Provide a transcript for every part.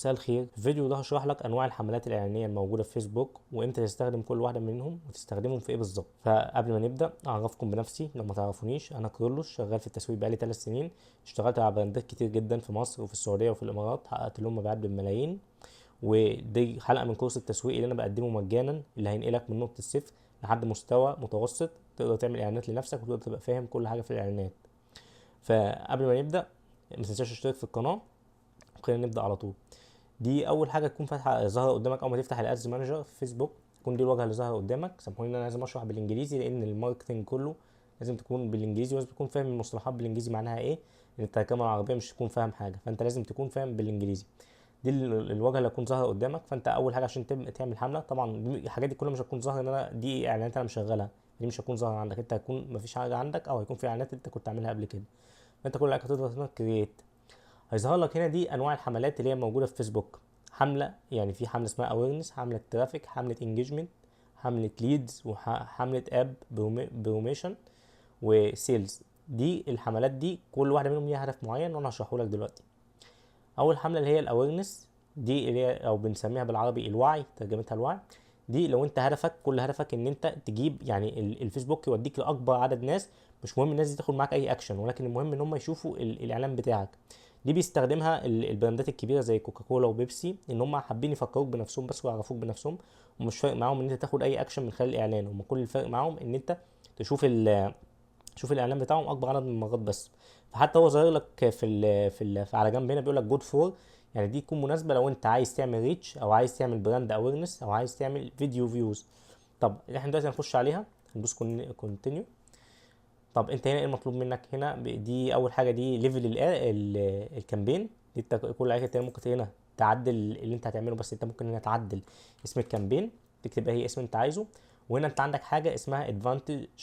مساء الخير. في الفيديو ده هشرح لك انواع الحملات الاعلانية الموجودة في فيسبوك، وامتى تستخدم كل واحدة منهم وتستخدمهم في ايه بالظبط. فقبل ما نبدا اعرفكم بنفسي لو ما تعرفونيش، انا كرولوس، شغال في التسويق بقالي 3 سنين، اشتغلت مع براندات كتير جدا في مصر وفي السعودية وفي الامارات، حققت لهم مبيعات بالملايين. ودي حلقة من كورس التسويق اللي انا بقدمه مجانا، اللي هينقلك من نقطة الصفر لحد مستوى متوسط تقدر تعمل اعلانات لنفسك وتقدر تبقى فاهم كل حاجة في الاعلانات. فقبل ما نبدا ما تنساش تشترك في القناة، خلينا نبدا على طول. دي اول حاجة تكون فاتحة ظاهره قدامك اول ما تفتح ال Ads Manager في فيسبوك، تكون دي الواجهة اللي ظاهره قدامك. سامحوني ان انا لازم اشرح بالانجليزي لان ال marketing كله لازم تكون بالانجليزي، ولازم تكون فاهم المصطلحات بالانجليزي معناها ايه، لان الترجمة العربية مش تكون فاهم حاجة، فانت لازم تكون فاهم بالانجليزي. دي الواجهة اللي هتكون ظاهره قدامك. فانت اول حاجة عشان تعمل حمله، طبعا الحاجات دي كلها مش هتكون ظاهره ان انا دي اعلانات انا مشغلها، دي مش هتكون ظاهره عندك، انت هتكون مفيش حاجة عندك او هيكون في اعلانات انت كنت عاملها قبل كده. فانت كل حاجة هتضغط هنا create، هيظهر لك هنا دي انواع الحملات اللي هي موجودة في فيسبوك. حمله يعني في حمله اسمها awareness، حمله traffic، حمله engagement، حمله leads، وحمله app promotion، و sales. دي الحملات دي كل واحدة منهم ليها هدف معين وانا هشرحه لك دلوقتي. اول حمله اللي هي ال awareness، دي اللي هي او بنسميها بالعربي الوعي، ترجمتها الوعي. دي لو انت هدفك، كل هدفك ان انت تجيب يعني الفيسبوك يوديك لاكبر عدد ناس، مش مهم الناس دي تاخد معاك اي اكشن، ولكن المهم ان هم يشوفوا الاعلان بتاعك. دي بيستخدمها البراندات الكبيرة زي كوكاكولا وبيبسي، ان هم حابين يفكروك بنفسهم بس ويعرفوك بنفسهم، ومش فارق معاهم ان انت تاخد اي اكشن من خلال الاعلان. هم كل الفرق معاهم ان انت تشوف الاعلان بتاعهم اكبر عدد من المرات بس. فحتى هو ظاهر لك على جنب هنا بيقول لك good for، يعني دي تكون مناسبة لو انت عايز تعمل reach او عايز تعمل brand awareness او عايز تعمل video views. طب احنا دلوقتي هنخش عليها، هندوس continue. طب انت هنا ايه المطلوب منك هنا؟ دي اول حاجة، دي level ال campaign. دي انت كل حاجة تانية ممكن هنا تعدل اللي انت هتعمله، بس انت ممكن هنا تعدل اسم ال campaign، تكتب اي اسم انت عايزه. وهنا انت عندك حاجة اسمها advantage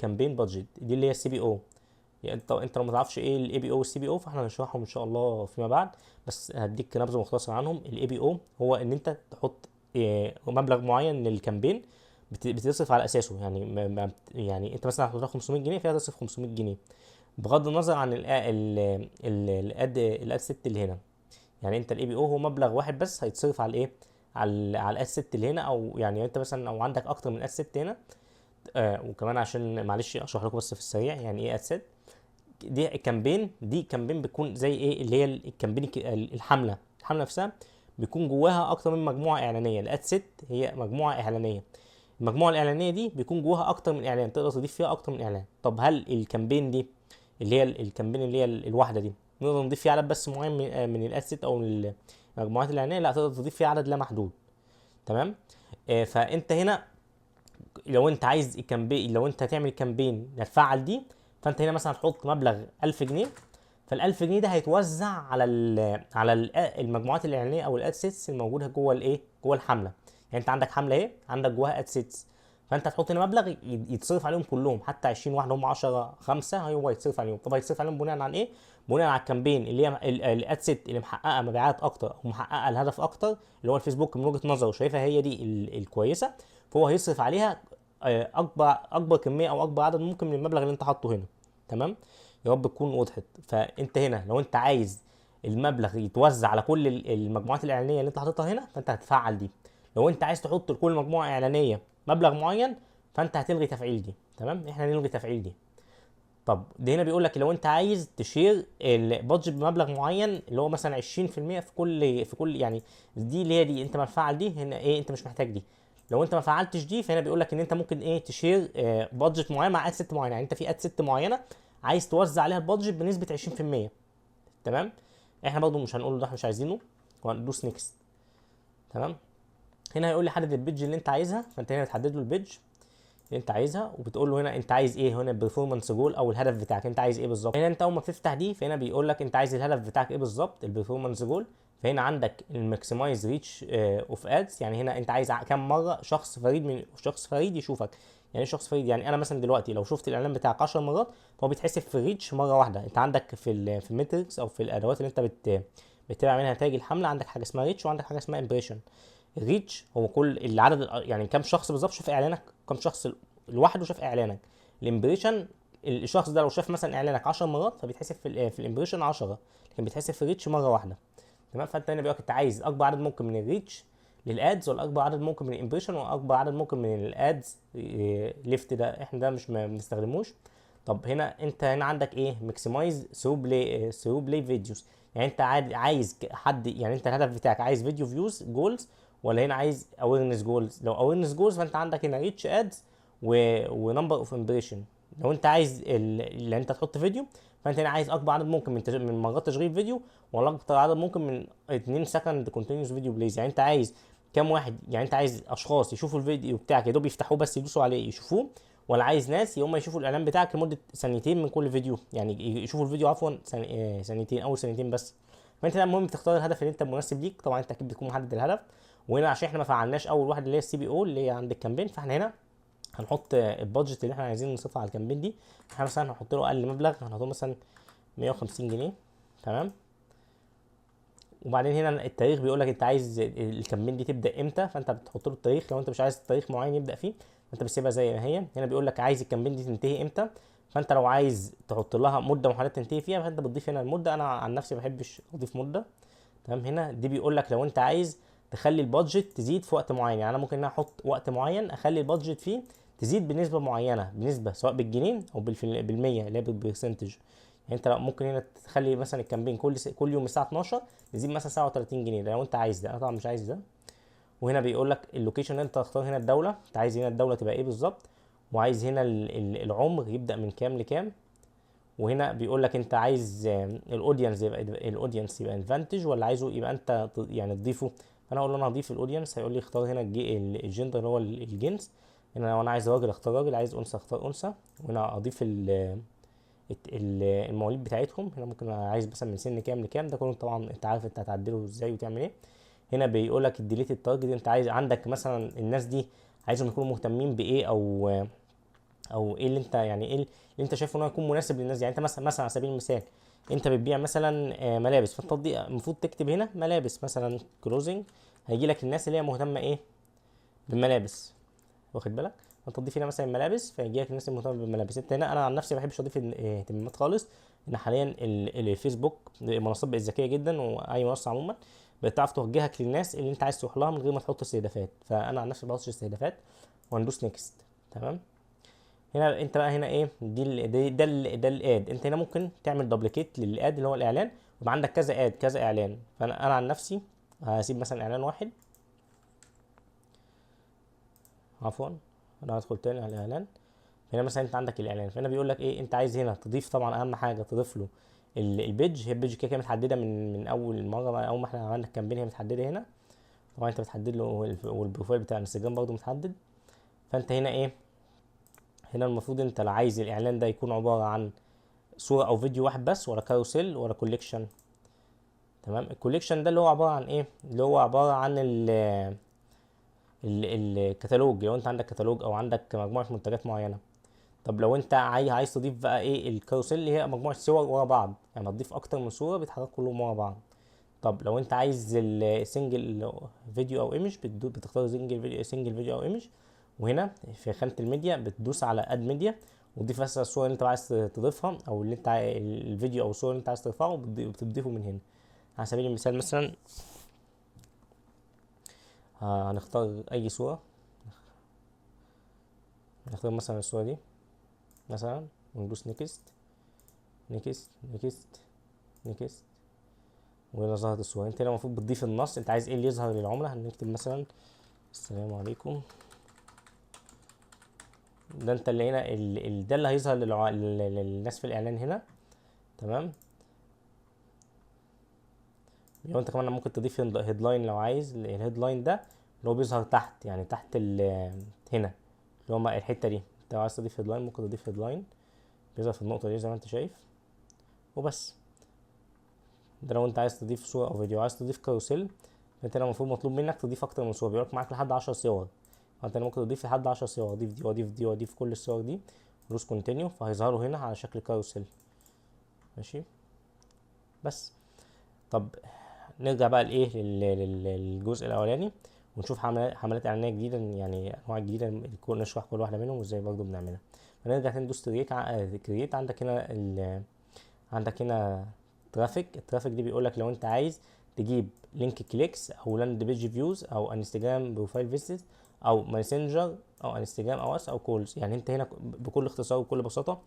campaign budget، دي اللي هي ال CBO. يعني انت لو ما تعرفش ايه ال ABO وال CBO فاحنا هنشرحهم ان شاء الله فيما بعد، بس هديك نبذه مختصره عنهم. ال ABO هو ان انت تحط مبلغ معين لل campaign بتصرف على اساسه، يعني ما ما يعني انت مثلا هتحط 500 جنيه فيها تصرف 500 جنيه بغض النظر عن ال ad set اللي هنا. يعني انت ال ABO هو مبلغ واحد بس هيتصرف على الايه، على ال ad set اللي هنا، او يعني انت مثلا لو عندك اكتر من ad set هنا. وكمان عشان معلش اشرح لكم بس في السريع يعني ايه ad set. دي campaign، دي campaign بتكون زي ايه اللي هي ال campaign الحملة، الحملة نفسها بيكون جواها اكتر من مجموعة اعلانية. ال ad set هي مجموعة اعلانية، المجموعة الاعلانية دي بيكون جواها اكتر من اعلان، تقدر تضيف فيها اكتر من اعلان. طب هل ال campaign دي اللي هي ال campaign اللي هي الواحدة دي نقدر نضيف فيها عدد بس معين من ال ad set او من المجموعات الاعلانية؟ لا، تقدر تضيف فيها عدد لا محدود. تمام. فانت هنا لو انت عايز ال campaign، لو انت هتعمل campaign هتفعل دي، فانت هنا مثلا هتحط مبلغ 1000 جنيه، فال1000 جنيه ده هيتوزع على المجموعات الاعلانية او ال ad sets الموجودة جوه الايه، جوه الحملة. يعني انت عندك حمله اهي، عندك جواها ad sets، فانت هتحط هنا مبلغ يتصرف عليهم كلهم، حتى 20 واحدة هم 10 5 هو يتصرف عليهم. طب هيتصرف عليهم بناء عن ايه؟ بناء على ال campaign اللي هي ال ad set اللي محققة مبيعات اكتر او محققة الهدف اكتر، اللي هو الفيسبوك من وجهه نظره شايفها هي دي الكويسة، فهو هيصرف عليها اكبر كمية او اكبر عدد ممكن من المبلغ اللي انت حاطه هنا. تمام، يا رب تكون وضحت. فانت هنا لو انت عايز المبلغ يتوزع على كل المجموعات الاعلانية اللي انت حاططها هنا، فانت هتفعل دي. لو انت عايز تحط لكل مجموعة اعلانية مبلغ معين، فانت هتلغي تفعيل دي. تمام، احنا هنلغي تفعيل دي. طب ده هنا بيقول لك لو انت عايز ت share ال budget بمبلغ معين اللي هو مثلا 20% في كل، يعني دي اللي هي دي انت ما تفعل دي هنا ايه، انت مش محتاج دي. لو انت ما فعلتش دي، فهنا بيقول لك ان انت ممكن ايه ت share budget معين مع ad set معينة، يعني انت في ad set معينة عايز توزع عليها ال budget بنسبة 20%. تمام، احنا برضو مش هنقول ده، احنا مش عايزينه، وهندوس next. تمام، هنا هيقول لي حدد ال page اللي انت عايزها، فانت هنا بتحدد له ال page اللي انت عايزها، وبتقول له هنا انت عايز ايه، هنا ال performance goal او الهدف بتاعك انت عايز ايه بالظبط. هنا انت اول ما بتفتح دي، فهنا بيقول لك انت عايز الهدف بتاعك ايه بالظبط، ال performance goal. فهنا عندك ال maximize reach of ads، يعني هنا انت عايز كام مرة شخص فريد من شخص فريد يشوفك. يعني ايه شخص فريد؟ يعني انا مثلا دلوقتي لو شفت الاعلان بتاعك 10 مرات فهو بيتحسب في ال reach مرة واحدة. انت عندك في ال metrics او في الادوات اللي انت بتتابع منها نتائج الحمله، عندك حاجة اسمها reach وعندك حاجة اسمها impression. ال reach هو كل العدد، يعني كام شخص بالظبط شاف اعلانك، كام شخص لوحده شاف اعلانك. ال impression الشخص ده لو شاف مثلا اعلانك 10 مرات فبيتحسب في ال impression 10، لكن بيتحسب في ال reach مرة واحده. تمام. تمام. فانت هنا بيقول لك انت عايز اكبر عدد ممكن من ال reach لل ads، ولا اكبر عدد ممكن من ال impression، واكبر عدد ممكن من ال ads lift. ده احنا ده مش ما بنستخدموش. طب هنا انت هنا عندك ايه؟ maximize ThruPlay videos، يعني انت عايز حد، يعني انت الهدف بتاعك عايز video views goals، ولا هنا عايز awareness goals؟ لو awareness goals فانت عندك هنا reach ads و number of impression. لو انت عايز اللي انت تحط فيديو، فانت هنا عايز اكبر عدد ممكن من مرات تشغيل فيديو، ولا اكتر عدد ممكن من 2 second continuous video plays. يعني انت عايز كام واحد، يعني انت عايز اشخاص يشوفوا الفيديو بتاعك يا دوب يفتحوه بس يدوسوا عليه يشوفوه، ولا عايز ناس هم يشوفوا الاعلان بتاعك لمدة ثانيتين من كل فيديو، يعني يشوفوا الفيديو عفوا ثانيتين، اول ثانيتين بس. فانت المهم تختار الهدف اللي انت مناسب ليك. طبعا انت اكيد بتكون محدد الهدف. وهنا عشان احنا ما فعلناش اول واحد اللي هي ال CPO اللي هي عند ال campaign، فاحنا هنا هنحط ال budget اللي احنا عايزين نصرفها على ال campaign دي. احنا مثلا هنحط له اقل مبلغ، هنحط له مثلا 150 جنيه، تمام. وبعدين هنا التاريخ بيقول لك انت عايز ال campaign دي تبدا امتى، فانت بتحط له التاريخ. لو انت مش عايز تاريخ معين يبدا فيه فانت بتسيبها زي ما هي. هنا بيقول لك عايز ال campaign دي تنتهي امتى، فانت لو عايز تحط لها مده محددة تنتهي فيها فانت بتضيف هنا المده. انا عن نفسي ما بحبش اضيف مده، تمام. هنا دي بيقول لك لو انت عايز تخلي ال budget تزيد في وقت معين، يعني انا ممكن ان انا احط وقت معين اخلي ال budget فيه تزيد بنسبة معينة، بنسبة سواء بالجنيه او بالمية اللي هي بال percentage. يعني انت ممكن هنا تخلي مثلا ال campaign كل يوم الساعة 12 تزيد مثلا 37 جنيه، ده لو انت عايز ده. انا طبعا مش عايز ده. وهنا بيقول لك ال location اللي انت تختار هنا الدولة، انت عايز هنا الدولة تبقى ايه بالظبط، وعايز هنا العمر يبدا من كام لكام. وهنا بيقول لك انت عايز ال audience يبقى ال audience يبقى advantage، ولا عايزه يبقى انت يعني تضيفه. فانا اقول له انا هضيف ال audience، هيقول لي اختار هنا الجندر اللي هو الجنس. هنا لو انا عايز راجل اختار راجل، عايز انثى اختار انثى. وهنا اضيف المواليد بتاعتهم، هنا ممكن عايز مثلا من سن كام لكام. ده كله طبعا انت عارف انت هتعدله ازاي وتعمل ايه. هنا بيقول لك ال delete ال target، انت عايز عندك مثلا الناس دي عايزهم يكونوا مهتمين بايه، او ايه اللي انت يعني ايه اللي انت شايفه ان هو يكون مناسب للناس دي. يعني انت مثلا على سبيل المثال انت بتبيع مثلا ملابس، فانت المفروض تكتب هنا ملابس مثلا clothing، هيجي لك الناس اللي هي مهتمة ايه بالملابس، واخد بالك. فانت تضيف هنا مثلا ملابس فيجي لك الناس المهتمة بالملابس. انت هنا انا عن نفسي ما بحبش اضيف اهتمامات خالص، ان حاليا الفيسبوك المنصات بقت ذكية جدا، واي منصة عموما بتعرف توجهك للناس اللي انت عايز تروح لها من غير ما تحط استهدافات. فانا عن نفسي ما بحطش استهدافات، وهندوس next، تمام. هنا انت بقى هنا ايه دي ال دي ده ال ده ال ad. انت هنا ممكن تعمل duplicate لل ad اللي هو الاعلان، ويبقى عندك كذا ad كذا اعلان. فانا عن نفسي هسيب مثلا اعلان واحد، عفوا انا هدخل تاني على الاعلان. هنا مثلا انت عندك الاعلان، فهنا بيقول لك ايه انت عايز هنا تضيف. طبعا اهم حاجة تضيف له ال page، هي ال page كده كده متحدده من اول مرة، اول ما احنا عملنا ال campaign هي متحدده هنا. طبعا انت بتحدد له، وال profile بتاع انستجرام برضو متحدد. فانت هنا ايه، هنا المفروض انت لو عايز الاعلان ده يكون عبارة عن صوره او فيديو واحد بس، ولا carousel ولا collection، تمام. ال collection ده اللي هو عبارة عن ايه، اللي هو عبارة عن الكتالوج، لو انت عندك كتالوج او عندك مجموعة منتجات معينة. طب لو انت عايز تضيف بقى ايه ال carousel اللي هي مجموعة صور ورا بعض، يعني هتضيف اكتر من صوره بيتحركوا كلهم ورا بعض. طب لو انت عايز ال single video او image، بتختار single video او image. وهنا في خانه الميديا بتدوس على add media، وتضيف مثلا الصورة اللي انت عايز تضيفها، او اللي انت الفيديو او الصورة اللي انت عايز ترفعه بتضيفه من هنا. على سبيل المثال مثلا هنختار اي صوره، نختار مثلا الصورة دي مثلا، وندوس next next next next، وهنا ظهرت الصورة. انت هنا المفروض بتضيف النص، انت عايز ايه اللي يظهر للعملاء. هنكتب مثلا السلام عليكم، ده انت اللي هنا ده اللي هيظهر للناس في الاعلان هنا، تمام. لو انت كمان ممكن تضيف headline لو عايز. ال headline ده اللي هو بيظهر تحت، يعني تحت هنا اللي هو الحتة دي. انت لو عايز تضيف headline ممكن تضيف headline بيظهر في النقطة دي زي ما انت شايف وبس. ده لو انت عايز تضيف صورة او فيديو. عايز تضيف carousel، فانت هنا المفروض مطلوب منك تضيف اكتر من صورة، بيقولك معاك لحد 10 صور، فانت ممكن تضيف لحد 10 صور، اضيف دي واضيف دي واضيف كل الصور دي، ودوس continue، فهيظهروا هنا على شكل carousel، ماشي بس. طب نرجع بقى لايه للجزء الاولاني، ونشوف حملات اعلانية جديدة، يعني انواع جديدة، نشرح كل واحدة منهم وازاي برضو بنعملها. فنرجع تاني ندوس create. عندك هنا عندك هنا traffic. ال traffic دي بيقول لك لو انت عايز تجيب link clicks او land page views او انستجرام profile visits او Messenger او انستجرام او اس او calls. يعني انت هنا بكل اختصار وبكل بساطة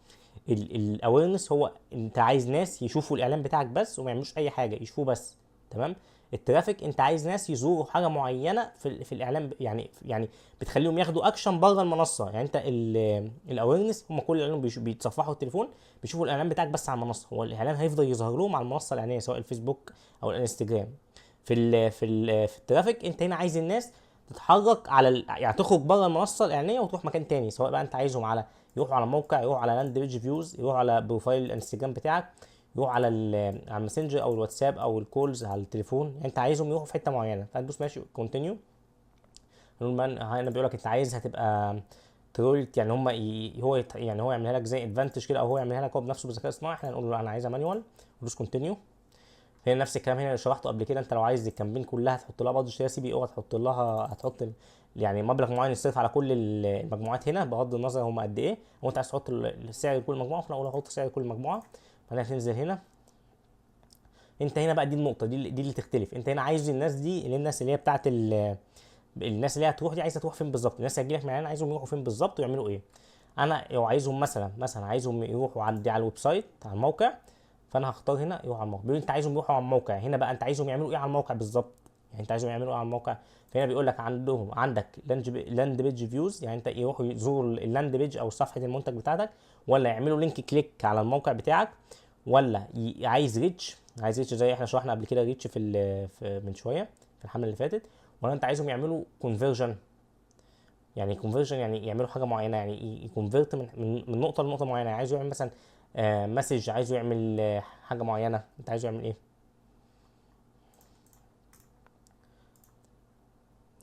ال awareness هو انت عايز ناس يشوفوا الاعلان بتاعك بس وما يعملوش اي حاجه، يشوفوه بس، تمام. ال traffic انت عايز ناس يزوروا حاجة معينة في الاعلان، يعني بتخليهم ياخدوا اكشن بره المنصة. يعني انت ال awareness هم كل اللي بيتصفحوا التليفون بيشوفوا الاعلان بتاعك بس على المنصة، هو الاعلان هيفضل يظهر لهم على المنصة الاعلانية سواء الفيسبوك او الانستجرام. في ال traffic انت هنا عايز الناس تتحرك على يعني تخرج بره المنصة الاعلانية وتروح مكان تاني، سواء بقى انت عايزهم على يروحوا على موقع، يروحوا على land page views، يروحوا على profile الانستجرام بتاعك، يروحوا على الماسنجر او الواتساب او ال calls على التليفون. يعني انت عايزهم يروحوا في حتة معينة، فهتدوس ماشي continue. هنا بيقول لك انت عايزها تبقى ترولت، يعني هم هو يعني هو يعملها لك زي advantage كده، او هو يعملها لك هو بنفسه بالذكاء الاصطناعي. احنا هنقول له انا عايزها manual ودوس continue. هنا نفس الكلام هنا اللي شرحته قبل كده، انت لو عايز ال campaign كلها تحط لها budget CPO، هتحط لها هتحط يعني مبلغ معين يصرف على كل المجموعات هنا بغض النظر هم قد ايه، وانت عايز تحط السعر لكل مجموعة، فانا اقول احط سعر لكل مجموعة. فانا هتنزل هنا، انت هنا بقى دي النقطة دي اللي تختلف. انت هنا عايز الناس دي اللي الناس اللي هي بتاعت الناس اللي هي هتروح دي عايزه تروح فين بالظبط، الناس اللي هتجيلك من الاعلان عايزهم يروحوا فين بالظبط ويعملوا ايه. انا لو عايزهم مثلا عايزهم يروحوا عندي على ال website على الموقع، فانا هختار هنا يروحوا على الموقع. بيقول انت عايزهم يروحوا على الموقع، هنا بقى انت عايزهم يعملوا ايه على الموقع بالظبط، يعني انت عايزهم يعملوا ايه على الموقع. فهنا بيقول لك عندك land page views، يعني انت يروحوا يزوروا ال land page او صفحة المنتج بتاعتك، ولا يعملوا link click على الموقع بتاعك، ولا عايز reach، عايز reach زي احنا شرحنا قبل كده reach في من شوية في الحملة اللي فاتت، ولا انت عايزهم يعملوا conversion، يعني conversion يعني يعملوا حاجة معينة، يعني ي convert من نقطة لنقطة معينة، يعني عايزه يعمل مثلا message، عايزه يعمل حاجة معينة، انت عايزه يعمل ايه.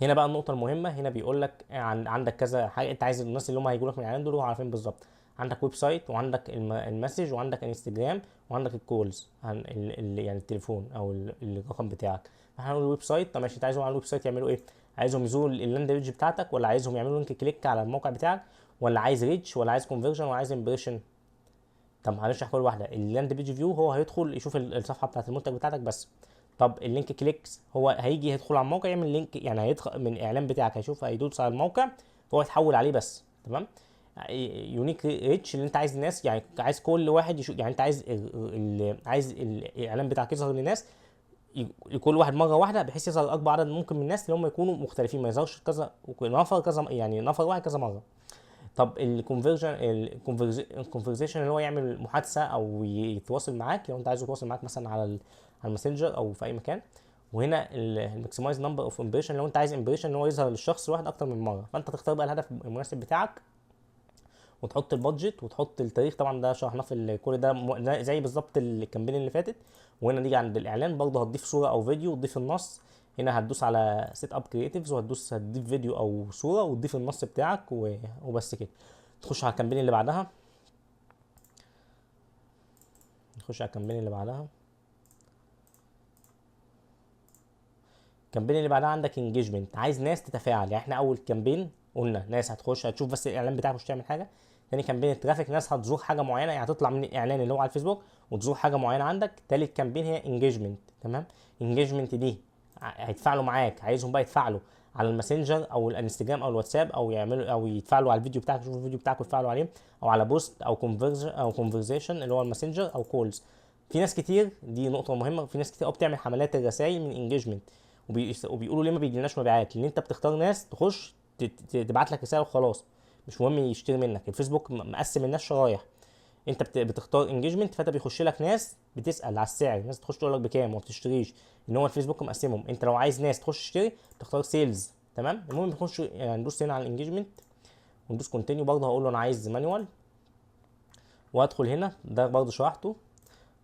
هنا بقى النقطة المهمة، هنا بيقول لك عندك كذا حاجة، انت عايز الناس اللي هم هيجوا لك من الاعلان دول عارفين بالظبط. عندك website، وعندك ال message، وعندك انستجرام، وعندك ال calls، يعني التليفون او الرقم بتاعك. فاحنا هنقول website. طب ماشي، انت عايزهم على ال website يعملوا ايه؟ عايزهم يزوروا ال land page بتاعتك، ولا عايزهم يعملوا link click على الموقع بتاعك، ولا عايز reach، ولا عايز conversion، ولا عايز impression؟ طب هنشرح كل واحدة. ال land page view هو هيدخل يشوف الصفحة بتاعت المنتج بتاعتك بس. طب ال link clicks هو هيجي يدخل على الموقع يعمل link، يعني هيدخل من الاعلان بتاعك هيشوف هيدوس على الموقع فهو يتحول عليه بس، تمام. unique reach اللي انت عايز الناس، يعني عايز كل واحد يشوف، يعني انت عايز عايز الاعلان بتاعك يظهر للناس لكل واحد مرة واحدة، بحيث يظهر اكبر عدد ممكن من الناس اللي هم يكونوا مختلفين، ما يظهرش كذا نفر كذا، يعني نفر واحد كذا مرة. طب ال conversation اللي هو يعمل محادثة او يتواصل معاك، لو انت عايزه يتواصل معاك مثلا على الماسنجر او في اي مكان. وهنا ال maximize number of impression، لو انت عايز impression ان هو يظهر للشخص الواحد اكتر من مرة، فانت تختار بقى الهدف المناسب بتاعك، وتحط ال budget، وتحط التاريخ. طبعا ده شرحناه في كل ده زي بالظبط ال campaign اللي فاتت. وهنا نيجي عند الاعلان برضه هتضيف صوره او فيديو وتضيف النص. هنا هتدوس على set up creatives، وهتدوس هتضيف فيديو او صوره وتضيف النص بتاعك وبس كده. تخش على ال campaign اللي بعدها، نخش على ال campaign اللي بعدها. ال campaign اللي بعدها عندك engagement، عايز ناس تتفاعل. يعني احنا اول campaign قلنا ناس هتخش هتشوف بس الاعلان بتاعك مش هتعمل حاجة. تاني campaign ال traffic، ناس هتزور حاجة معينة، يعني هتطلع من الاعلان اللي هو على الفيسبوك وتزور حاجة معينة عندك. تالت campaign هي engagement، تمام. engagement دي هيتفاعلوا معاك، عايزهم بقى يتفاعلوا على الماسنجر او الانستجرام او الواتساب، او يعملوا او يتفاعلوا على الفيديو بتاعك، يشوفوا الفيديو بتاعك ويتفاعلوا عليه، او على post او conversion او conversation اللي هو الماسنجر او calls. في ناس كتير، دي نقطة مهمة، في ناس كتير قوي بتعمل حملات الرسائل من engagement، وبيقولوا ليه ما بيجيلناش مبيعات؟ لان انت بتختار ناس تخش تبعت لك رسالة وخلاص، مش مهم يشتري منك. الفيسبوك مقسم الناس شرايح، انت بتختار engagement، فانت بيخش لك ناس بتسال على السعر، ناس تخش تقول لك بكام وما بتشتريش، ان هو الفيسبوك مقسمهم. انت لو عايز ناس تخش تشتري تختار sales، تمام. المهم نخش يعني ندوس هنا على ال engagement وندوس continue، برضه هقول له انا عايز manual، وادخل هنا، ده برضه شرحته.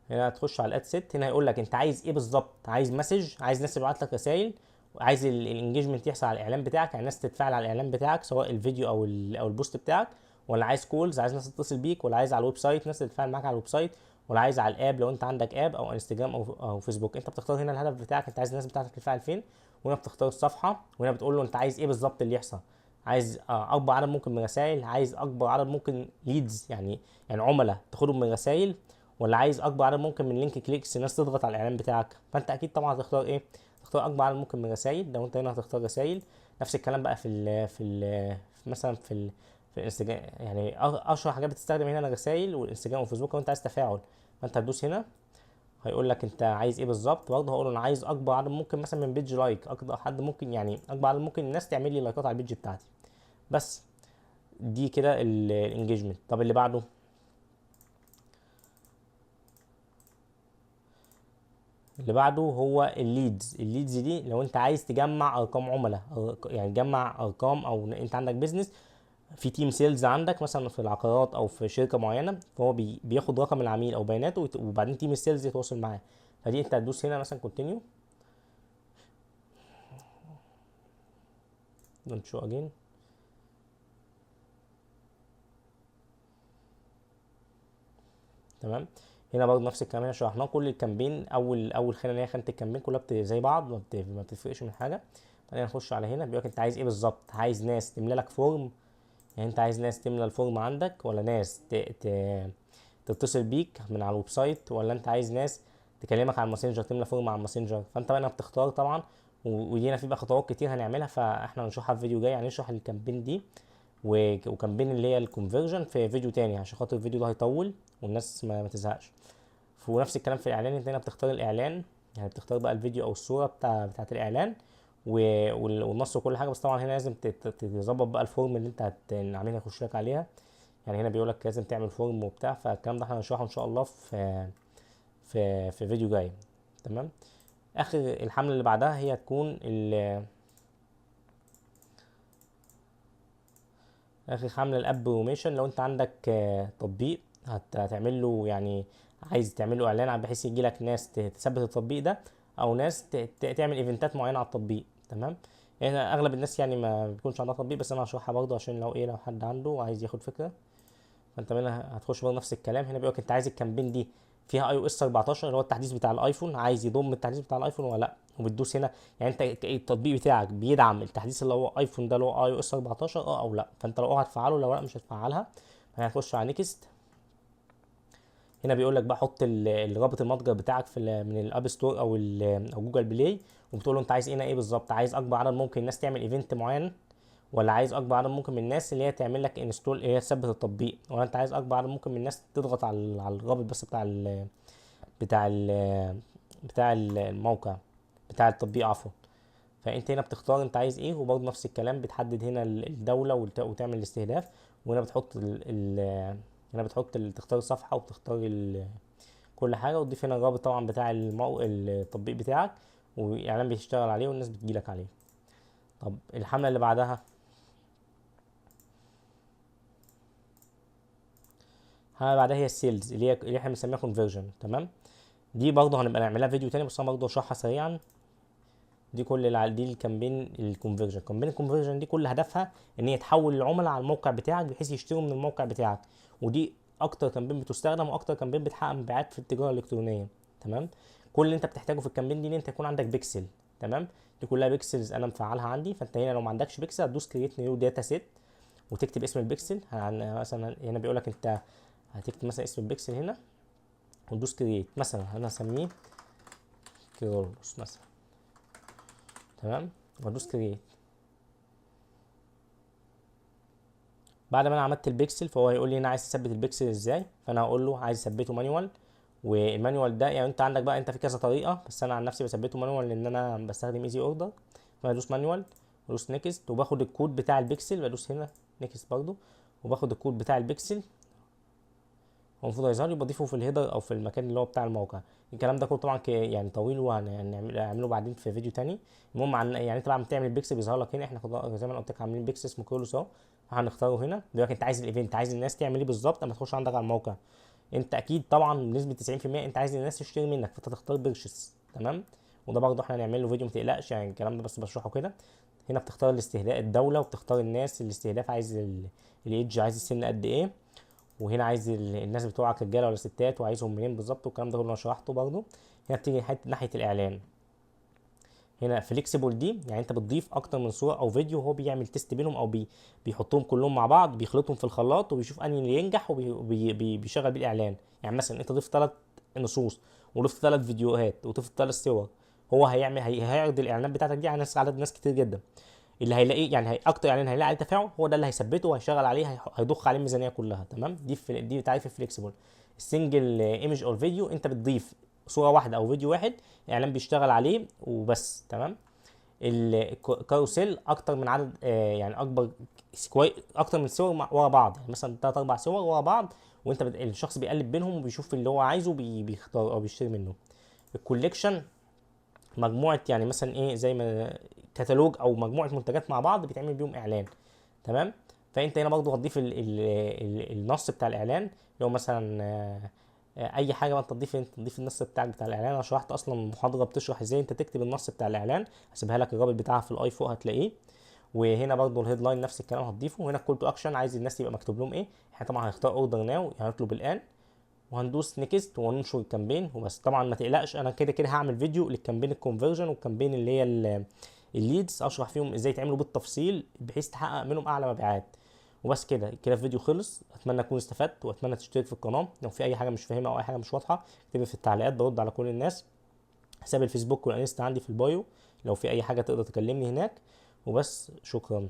هنا هتخش على ال ad set، هنا هيقول لك انت عايز ايه بالظبط، عايز message، عايز ناس تبعت لك رسائل، عايز ال engagement يحصل على الاعلان بتاعك، يعني الناس تتفاعل على الاعلان بتاعك سواء الفيديو او ال post بتاعك، ولا عايز calls، عايز ناس تتصل بيك، ولا عايز على ال website ناس تتفاعل معاك على ال website، ولا عايز على ال app لو انت عندك app او انستجرام او فيسبوك. انت بتختار هنا الهدف بتاعك، انت عايز الناس بتاعتك تتفاعل فين، وهنا بتختار الصفحة، وهنا بتقول له انت عايز ايه بالظبط اللي يحصل، عايز اكبر عدد ممكن من الرسائل، عايز اكبر عدد ممكن leads يعني عملاء تاخدهم من الرسائل، ولا عايز اكبر عدد ممكن من link clicks الناس تضغط على الاعلان بتاعك؟ فانت اكيد طبعا هتختار ايه؟ تختار اكبر عدد ممكن من رسائل. لو انت هنا هتختار رسائل. نفس الكلام بقى في ال في ال مثلا في ال في الانستجرام، يعني اشهر حاجات بتستخدم هنا الرسائل والانستجرام والفيسبوك. لو انت عايز تفاعل فانت هتدوس هنا، هيقول لك انت عايز ايه بالظبط. برضه هقول له انا عايز اكبر عدد ممكن مثلا من page like، اكبر حد ممكن، يعني اكبر عدد ممكن الناس تعمل لي لايكات على ال page بتاعتي. بس دي كده ال engagement. طب اللي بعده، اللي بعده هو ال leads. ال leads دي لو انت عايز تجمع ارقام عملاء، يعني تجمع ارقام، او انت عندك business في team sales عندك مثلا في العقارات او في شركة معينة، فهو بياخد رقم العميل او بياناته وبعدين team ال sales يتواصل معاه. فدي انت هتدوس هنا مثلا continue، don't show again. تمام. هنا برضه نفس الكلام اللي شرحناه، كل ال campaign اول خانه اللي هي خانه ال campaign كلها زي بعض، ما بتفرقش من حاجة. بعدين نخش على هنا، بيقول لك انت عايز ايه بالظبط. عايز ناس تملى لك form، يعني انت عايز ناس تملى ال form عندك، ولا ناس تتصل بيك من على ال website، ولا انت عايز ناس تكلمك على الماسنجر تملى form على الماسنجر. فانت بقى بتختار طبعا، ودي هنا في بقى خطوات كتير هنعملها، فاحنا هنشرحها في فيديو جاي. هنشرح ال campaign دي و campaign اللي هي ال conversion في فيديو تاني، عشان خاطر الفيديو ده هيطول والناس ما تزهقش. ونفس الكلام في الاعلان، انت هنا بتختار الاعلان، يعني بتختار بقى الفيديو او الصورة بتاعت الاعلان والنص وكل حاجة. بس طبعا هنا لازم تظبط بقى ال form اللي انت العميل هيخش لك عليها. يعني هنا بيقول لك لازم تعمل form وبتاع، فالكلام ده احنا هنشرحه ان شاء الله في فيديو جاي. تمام. اخر الحملة اللي بعدها هي هتكون اخر حمله ال app promotion. لو انت عندك تطبيق هتعمل له، يعني عايز تعمل له اعلان بحيث يجي لك ناس تثبت التطبيق ده، او ناس تعمل ايفنتات معينة على التطبيق. تمام. يعني اغلب الناس يعني ما بيكونش عندها تطبيق، بس انا هشرحها برضه عشان لو حد عنده وعايز ياخد فكرة. فانت هنا هتخش برضه نفس الكلام. هنا بيقول لك انت عايز ال campaign دي فيها iOS 14 اللي هو التحديث بتاع الايفون، عايز يضم التحديث بتاع الايفون ولا لا؟ وبتدوس هنا، يعني انت التطبيق بتاعك بيدعم التحديث اللي هو ايفون ده اللي هو iOS 14 او لا. فانت لو هتفعله، لو لا مش هتفعلها. هنخش على next. هنا بيقول لك بقى حط الرابط المتجر بتاعك من ال App Store او Google Play، وبتقول له انت عايز هنا ايه بالظبط. عايز اكبر عدد ممكن الناس تعمل event معين، ولا عايز اكبر عدد ممكن من الناس اللي هي تعمل لك install اللي هي تثبت التطبيق، ولا انت عايز اكبر عدد ممكن من الناس تضغط على الرابط بس بتاع الموقع بتاع التطبيق عفوا. فانت هنا بتختار انت عايز ايه، وبرضه نفس الكلام بتحدد هنا الدولة وتعمل الاستهداف، وهنا بتحط هنا بتحط تختار الصفحة وبتختار كل حاجة، وتضيف هنا الرابط طبعا بتاع التطبيق بتاعك، والاعلان بيشتغل عليه والناس بتجيلك عليه. طب الحملة اللي بعدها، الحملة اللي بعدها هي ال sales اللي احنا بنسميها conversion. تمام. دي برضه هنبقى نعملها فيديو تاني، بس انا برضه هشرحها سريعا. دي كل دي الكامبين الكونفرجن. كامبين الكونفرجن دي كل هدفها ان هي تحول العملاء على الموقع بتاعك بحيث يشتروا من الموقع بتاعك، ودي اكتر campaign بتستخدم واكتر campaign بتحقق مبيعات في التجارة الالكترونية. تمام. كل اللي انت بتحتاجه في ال campaign دي ان انت يكون عندك بيكسل. تمام. دي كلها pixels انا مفعلها عندي. فانت هنا لو ما عندكش بيكسل هتدوس create new data set وتكتب اسم البيكسل. مثلا هنا بيقول لك انت هتكتب مثلا اسم البيكسل هنا وتدوس create، مثلا انا هسميه كيرلس مثلا. تمام. وادوس create. بعد ما انا عملت البيكسل فهو هيقول لي انا عايز اثبت البيكسل ازاي، فانا هقول له عايز اثبته manual. وال manual ده يعني انت عندك بقى انت في كذا طريقه، بس انا عن نفسي بثبته manual لان انا بستخدم Easy Order. فانا ادوس manual وادوس next، وباخد الكود بتاع البيكسل، بدوس هنا next برضو، وباخد الكود بتاع البيكسل، هو المفروض هيظهر لي، وبضيفه في ال header او في المكان اللي هو بتاع الموقع. الكلام ده كله طبعا يعني طويل وهنعمله بعدين في فيديو تاني. المهم يعني انت بعد ما تعمل البيكسل بيظهر لك هنا، احنا زي ما انا قلت لك عاملين بيكسل اسمه كيرلس اهو، هنختاره هنا. دلوقتي انت عايز ال event، عايز الناس تعمل ايه بالظبط اما تخش عندك على الموقع. انت اكيد طبعا بنسبة 90% انت عايز الناس تشتري منك، فانت تختار purchase. تمام. وده برضه احنا هنعمل له فيديو ما تقلقش، يعني الكلام ده بس بشرحه كده. هنا بتختار الاستهداف الدولة، وبتختار الناس الاستهداف، عايز الايدج، عايز السن قد ايه، وهنا عايز الناس بتوعك رجاله ولا ستات، وعايزهم منين بالظبط، والكلام ده كله انا شرحته برضه. هنا بتيجي ناحية الاعلان. هنا flexible دي يعني انت بتضيف اكتر من صوره او فيديو، هو بيعمل test بينهم او بيحطهم كلهم مع بعض، بيخلطهم في الخلاط وبيشوف انهي اللي ينجح وبيشغل بيه الاعلان. يعني مثلا انت ضفت 3 نصوص وضفت 3 فيديوهات وضفت 3 صور، هو هيعمل هيعرض الاعلانات بتاعتك دي على ناس، عدد ناس كتير جدا. اللي هيلاقيه يعني هي اكتر اعلان هيلاقي عليه تفاعل هو ده اللي هيثبته وهيشغل عليه، هيضخ عليه الميزانية كلها، تمام. دي تعريف ال flexible. ال single image or video، انت بتضيف صوره واحدة او فيديو واحد، اعلان بيشتغل عليه وبس، تمام. ال carousel اكتر من عدد، يعني اكبر كوي اكتر من صور ورا بعض، يعني مثلا ثلاث اربع صور ورا بعض، وانت الشخص بيقلب بينهم وبيشوف اللي هو عايزه، بيختار او بيشتري منه. ال collection مجموعه، يعني مثلا ايه، زي ما كتالوج او مجموعة منتجات مع بعض بيتعمل بيهم اعلان، تمام. فانت هنا برضو هتضيف ال ال النص بتاع الاعلان، لو مثلا اي حاجة بقى انت تضيف النص بتاعك بتاع الاعلان. انا شرحت اصلا محاضرة بتشرح ازاي انت تكتب النص بتاع الاعلان، هسيبها لك الرابط بتاعها في ال i فوق هتلاقيه. وهنا برضو ال headline نفس الكلام هتضيفه. وهنا call to action، عايز الناس يبقى مكتوب لهم ايه. احنا طبعا هنختار order now، يعني هنطلب الان، وهندوس next وننشر ال campaign وبس. طبعا ما تقلقش، انا كده كده هعمل فيديو لل campaign ال conversion وال campaign اللي هي ال leads، اشرح فيهم ازاي تعملوا بالتفصيل بحيث تحقق منهم اعلى مبيعات. وبس كده كده الفيديو خلص. اتمنى اكون استفدت، واتمنى تشترك في القناه. لو في اي حاجة مش فاهمها او اي حاجة مش واضحة اكتبها في التعليقات، برد على كل الناس. حساب الفيسبوك والانستا عندي في ال bio، لو في اي حاجة تقدر تكلمني هناك. وبس، شكرا.